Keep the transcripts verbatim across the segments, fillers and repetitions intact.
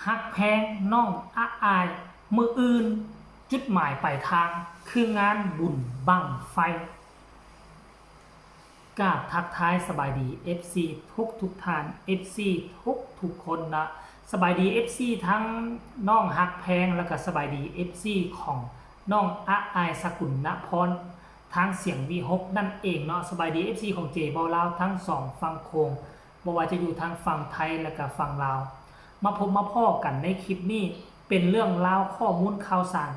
ฮักแพงน้องอะอาย มื้ออื่นจุดหมายปลายทาง คืองานบุญบั้งไฟ กราบทักทายสบายดี เอฟซี ทุกทุกท่าน เอฟซี ทุกทุกคนนะ สบายดี เอฟซี ทั้งน้องฮักแพง แล้วก็สบายดี เอฟซี ของน้องอะอาย สกุลนพร ทางเสียงวิหกนั่นเองเนาะ สบายดี เอฟซี ของเจเบาลาวทั้งสองฝั่งโขง บ่ว่าจะอยู่ทางฝั่งไทยและก็ฝั่งลาว มาพบมาพ้อกันในคลิปนี้ เป็นเรื่องราวข้อมูลข่าวสาร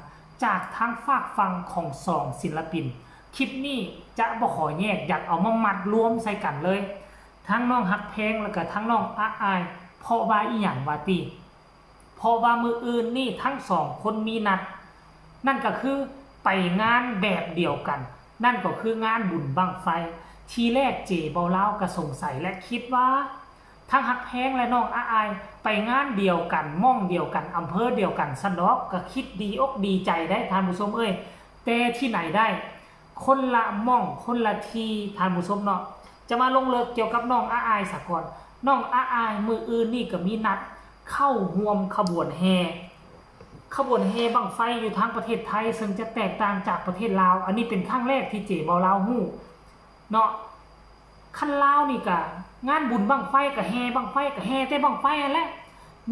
จากทางฝากฝั่งของสองศิลปิน คลิปนี้จะบ่ขอแยก อยากเอามามัดรวมใส่กันเลย ทั้งน้องฮักแพงและก็ทั้งน้องอะอาย เพราะว่าอีหยังวาติ เพราะว่ามื้ออื่นนี่ทั้งสองคนมีนัด นั่นก็คือไปงานแบบเดียวกัน นั่นก็คืองานบุญบั้งไฟ ทีแรกเจเบาลาวก็สงสัยและคิดว่า ทั้งฮักแพงและน้องอะอาย ไปงานเดียวกัน หม่องเดียวกัน อำเภอเดียวกัน ซั้นดอก ก็คิดดีอกดีใจได้ท่านผู้ชมเอ้ย แต่ที่ไหนได้ คนละหม่อง คนละที่ ท่านผู้ชมเนาะ จะมาลงเลิกเกี่ยวกับน้องอะอายซะก่อน น้องอะอายมื้ออื่นนี่ก็มีนัดเข้าร่วมขบวนแห่ ขบวนแห่บั้งไฟอยู่ทางประเทศไทย ซึ่งจะแตกต่างจากประเทศลาว อันนี้เป็นครั้งแรกที่เจเบาลาวฮู้เนาะ คันลาวนี่ก็งานบุญบั้งไฟก็แห่บั้งไฟก็แห่แต่บั้งไฟนั่นแหละ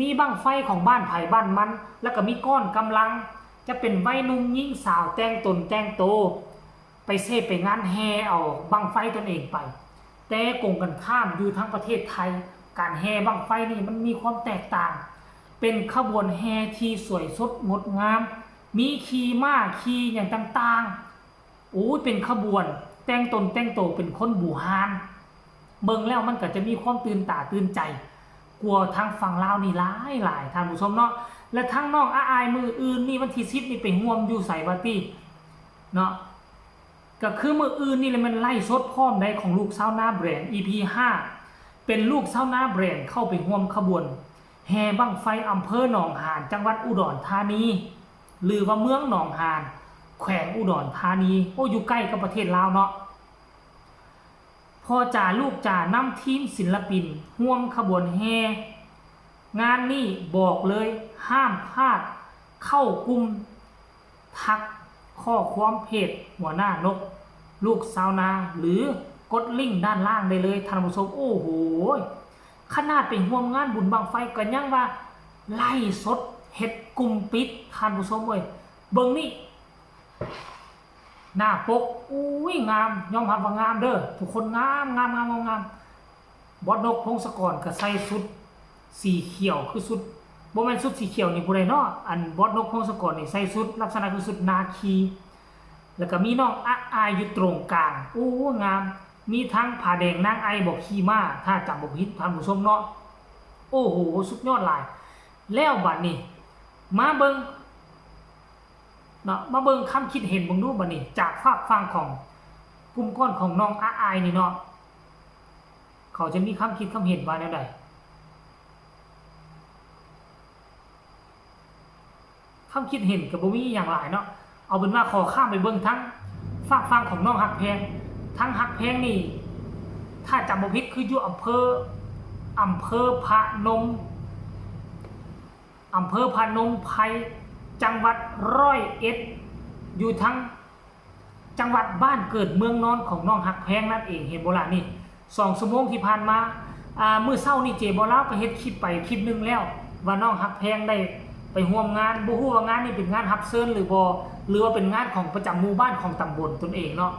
มีบั้งไฟของบ้านไผบ้านมัน แล้วก็มีก้อนกำลัง จะเป็นวัยหนุ่มหญิงสาวแต่งตนแต่งโต ไปเสพไปงานแห่เอาบั้งไฟตนเองไป แต่กงกันข้ามอยู่ทางประเทศไทย การแห่บั้งไฟนี่มันมีความแตกต่าง เป็นขบวนแห่ที่สวยสดงดงาม มีขี่ม้าขี่อย่างต่างๆ โอ้ย เป็นขบวนแต่งตนแต่งโตเป็นคนบูฮาน เบิ่งแล้วมันก็จะมีความตื่นตาตื่นใจกว่าทางฝั่งลาวนี่หลายหลายท่านผู้ชมเนาะ และทั้งน้องอะอายมื้ออื่นนี่วันที่สิบนี่ไปร่วมอยู่ไสวาติเนาะ ก็คือมื้ออื่นนี่แหละมันไลฟ์สดพร้อมได้ของลูกชาวนาแบรนด์ อีพีห้า เป็นลูกชาวนาแบรนด์เข้าไปร่วมขบวนแห่บั้งไฟอำเภอหนองหานจังหวัดอุดรธานี หรือว่าเมืองหนองหานแขวงอุดรธานี โอ้อยู่ใกล้กับประเทศลาวเนาะ พ่อจ๋าลูกจ๋านำทีมศิลปินร่วมขบวนแห่ งานนี้บอกเลยห้ามพลาด เข้ากลุ่มทักข้อความเพจหัวหน้านก ลูกชาวนา หรือกดลิงก์ด้านล่างได้เลยท่านผู้ชม โอ้โห ขนาดไปร่วมงานบุญบั้งไฟก็ยังว่าไลฟ์สดเฮ็ดกลุ่มปิดท่านผู้ชมเอ้ย เบิ่งนี่ หน้าปก อุ้ย งาม ยอมรับว่างามเด้อ ทุกคนงาม งาม งาม งาม งาม บอสนก พงศกร ก็ใส่ชุดสีเขียว คือชุด บ่แม่นชุดสีเขียวนี่ผู้ใดเนาะ อันบอสนก พงศกร นี่ใส่ชุดลักษณะคือชุดนาคี แล้วก็มีน้องอะอายอยู่ตรงกลาง โอ้ งาม มีทั้งผาแดงนางไอบ่ขี่ม้า ถ้าจำบ่ผิดท่านผู้ชมเนาะ โอ้โห สุดยอดหลาย แล้วบัดนี้ มาเบิ่ง เนาะ มาเบิ่งคำคิดเห็นเบิ่งดูบัดนี้ จากฝากฝั่งของกลุ่มก้อนของน้องอะอายนี่เนาะ เขาจะมีคำคิดคำเห็นว่าแนวใด คำคิดเห็นก็บ่มีอหย่างหลายเนาะ เอาเป็นว่าขอข้ามไปเบิ่งทั้งฝากฝั่งของน้องฮักแพง ทั้งฮักแพงนี่ ถ้าจำบ่ผิดคืออยู่อำเภอ อำเภอพนม อำเภอพนมไพร จังหวัดร้อยเอ็ด อยู่ทั้งจังหวัดบ้านเกิดเมืองนอนของน้องฮักแพงนั่นเอง เห็นบ่ล่ะนี่ สองชั่วโมงที่ผ่านมา อ่า มื้อเช้านี่เจเบาลาวก็เฮ็ดคลิปไปคลิปหนึ่งแล้ว ว่าน้องฮักแพงได้ไปร่วมงาน บ่ฮู้ว่างานนี้เป็นงานรับเชิญหรือบ่ หรือว่าเป็นงานของประจำหมู่บ้านของตำบลตนเองเนาะ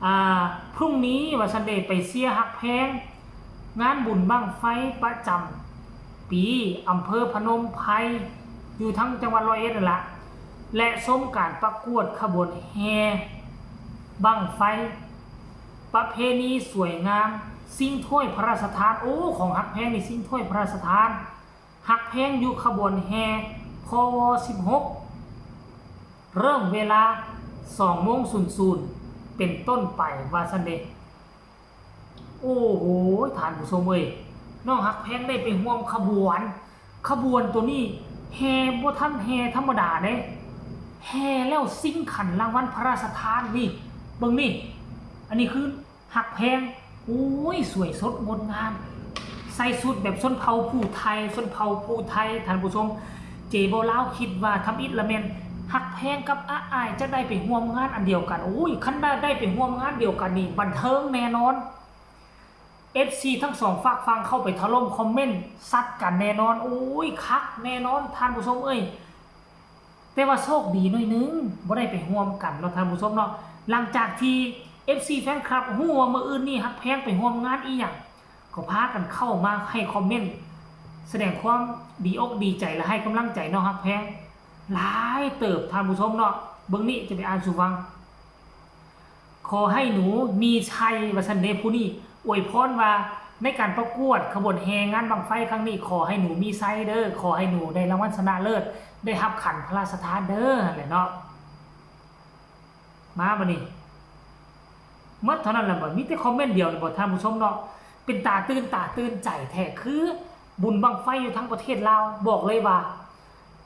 อ่า พรุ่งนี้ว่าซั่นเด้ ไปเชียร์ฮักแพง งานบุญบั้งไฟประจำปี อำเภอพนมไพร อยู่ทั้งจังหวัดร้อยเอ็ดนั่นละ และชมการประกวดขบวนแห่บั้งไฟ ประเพณีสวยงาม ชิงถ้วยพระราชทาน โอ้ ของฮักแพงนี่ชิงถ้วยพระราชทาน ฮักแพงอยู่ขบวนแห่ พว สิบหก เริ่มเวลา สองโมงศูนย์ศูนย์ เป็นต้นไป ว่าซั่นเด้ โอ้โห ท่านผู้ชมเอ้ย น้องฮักแพงได้ไปร่วมขบวน ขบวนตัวนี้แห่บ่ทันแห่ธรรมดาเด้ แห่แล้วชิงขันรางวัลพระราชทานนี่ เบิ่งนี่ อันนี้คือฮักแพง โอ้ย สวยสดงดงาม ส ส่ชุดแบบชนเผ่าผู้ไทย ชนเผ่าผู้ไทย ท่านผู้ชม เจเบาลาวคิดว่าทำอิดละแม่นฮักแพงกับอ้ายจะได้ไปร่วมงานอันเดียวกัน โอ้ย คันได้ได้ไปร่วมงานเดียวกันนี่บันเทิงแน่นอน เอฟซี ทั้งสองฝากฝั่งเข้าไปถล่มคอมเมนต์ซัดกันแน่นอน โอ้ย คักแน่นอน ท่านผู้ชมเอ้ย แต่ว่าโชคดีหน่อยนึงบ่ได้ไปร่วมกันเนาะท่านผู้ชมเนาะ หลังจากที่ เอฟซี แฟนคลับฮู้ว่ามื้ออื่นนี่ฮักแพงไปร่วมงานอีหยัง ก็พากันเข้ามาให้คอมเมนต์ แสดงความดีอกดีใจและให้กำลังใจน้องฮักแพง หลายเติบท่านผู้ชมเนาะ เบิ่งนี่จะไปอ่านสู่ฟัง ขอให้หนูมีชัย ว่าซั่นเด้ ผู้นี้อวยพรว่าในการประกวดขบวนแห่งานบั้งไฟครั้งนี้ ขอให้หนูมีชัยเด้อ ขอให้หนูได้รางวัลชนะเลิศ ได้รับขันพระราชทานเด้อ นั่นแหละเนาะ มาบัดนี้ หมดเท่านั้นแหละบ่ มีแต่คอมเมนต์เดียวนี่บ่ท่านผู้ชมเนาะ เป็นตาตื่นตาตื่นใจแท้ คือบุญบั้งไฟอยู่ทั้งประเทศลาว บอกเลยว่า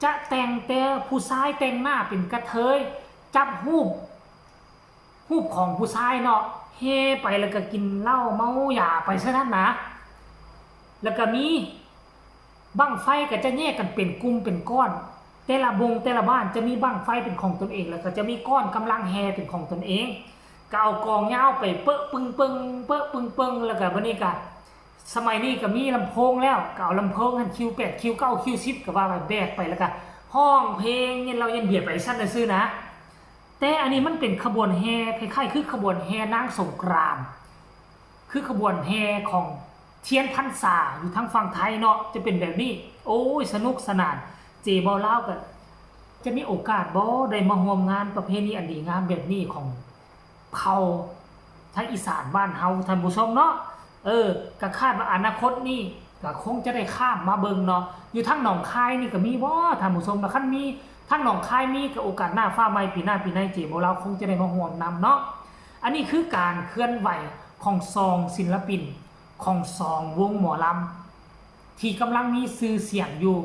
จะแต่งแต่ผู้ชายแต่งหน้าเป็นกระเทย จับรูป รูปของผู้ชายเนาะ แห่ไปแล้วก็กินเหล้าเมายาไปซะนั่นนะ แล้วก็มีบั้งไฟก็จะแยกกันเป็นกลุ่มเป็นก้อน แต่ละวงแต่ละบ้านจะมีบั้งไฟเป็นของตนเอง แล้วก็จะมีก้อนกำลังแห่เป็นของตนเอง ก็เอากลองยาวไปเปอะปึงเปิง เปอะปึงเปิง แล้วก็บัดนี้ก็ สมัยนี้ก็มีลำโพงแล้ว ก็เอาลำโพงหั่น คิวแปด คิวเก้า คิวสิบ ก็ว่าไปแบกไป แล้วก็ร้องเพลงเย็นเหล้าเย็นเบียร์ไปซั่นซื่อๆนะ แต่อันนี้มันเป็นขบวนแห่ คล้ายๆ คือขบวนแห่นางสงกรานต์ คือขบวนแห่ของเทียนพรรษาอยู่ทางฝั่งไทยเนาะ จะเป็นแบบนี้ โอ้ย สนุกสนาน เจเบาลาวก็จะมีโอกาสบ่ได้มาร่วมงานประเพณีอันดีงามแบบนี้ของเผ่าไทยอีสานบ้านเฮา ท่านผู้ชมเนาะ เออ ก็คาดว่าอนาคตนี่ก็คงจะได้ข้ามมาเบิ่งเนาะ อยู่ทางหนองคายนี่ก็มีบ่ท่านผู้ชมเนาะ คันมีทางหนองคายมี ก็โอกาสหน้าฟ้าใหม่ปีหน้าปีใน เจเบาลาวคงจะได้มาร่วมนำเนาะ อันนี้คือการเคลื่อนไหวของสองศิลปิน ของสองวงหมอลำ ที่กำลังมีชื่อเสียงอยู่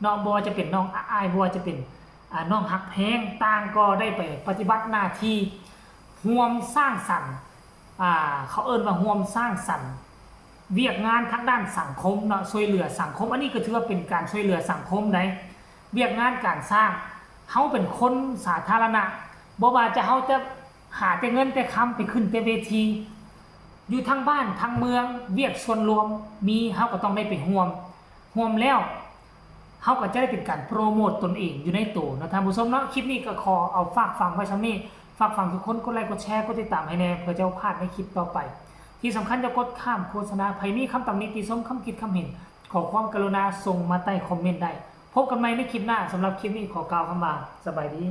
เนาะ บ่ว่าจะเป็นน้องอ้าย บ่ว่าจะเป็น อ่า น้องฮักแพง ต่างก็ได้ไปปฏิบัติหน้าที่ร่วมสร้างสรรค์ อ่า เขาเอิ้นว่าร่วมสร้างสรรค์ เวียกงานทางด้านสังคมเนาะ ช่วยเหลือสังคม อันนี้ก็ถือว่าเป็นการช่วยเหลือสังคมได้ เวียกงานการสร้าง เฮาเป็นคนสาธารณะ บ่ว่าจะเฮาจะหาแต่เงินแต่คำไปขึ้นแต่เวที อยู่ทั้งบ้านทั้งเมือง เวียกส่วนรวมมี เฮาก็ต้องได้ไปร่วม ร่วมแล้ว เฮาก็จะได้เป็นการโปรโมตตนเองอยู่ในตัวเนาะท่านผู้ชมเนาะ คลิปนี้ก็ขอเอาฝากฝังไว้ส่ำนี้ ฝากฝังทุกคนกดไลค์กดแชร์กดติดตามให้แน่ เพื่อจะบ่พลาดในคลิปต่อไป ที่สำคัญอย่ากดข้ามโฆษณา ไผมีคำตำหนิติชม คำคิดคำเห็น ขอความกรุณาส่งมาใต้คอมเมนต์ได้ พบกันใหม่ในคลิปหน้า สำหรับคลิปนี้ขอกล่าวคำว่าสบายดี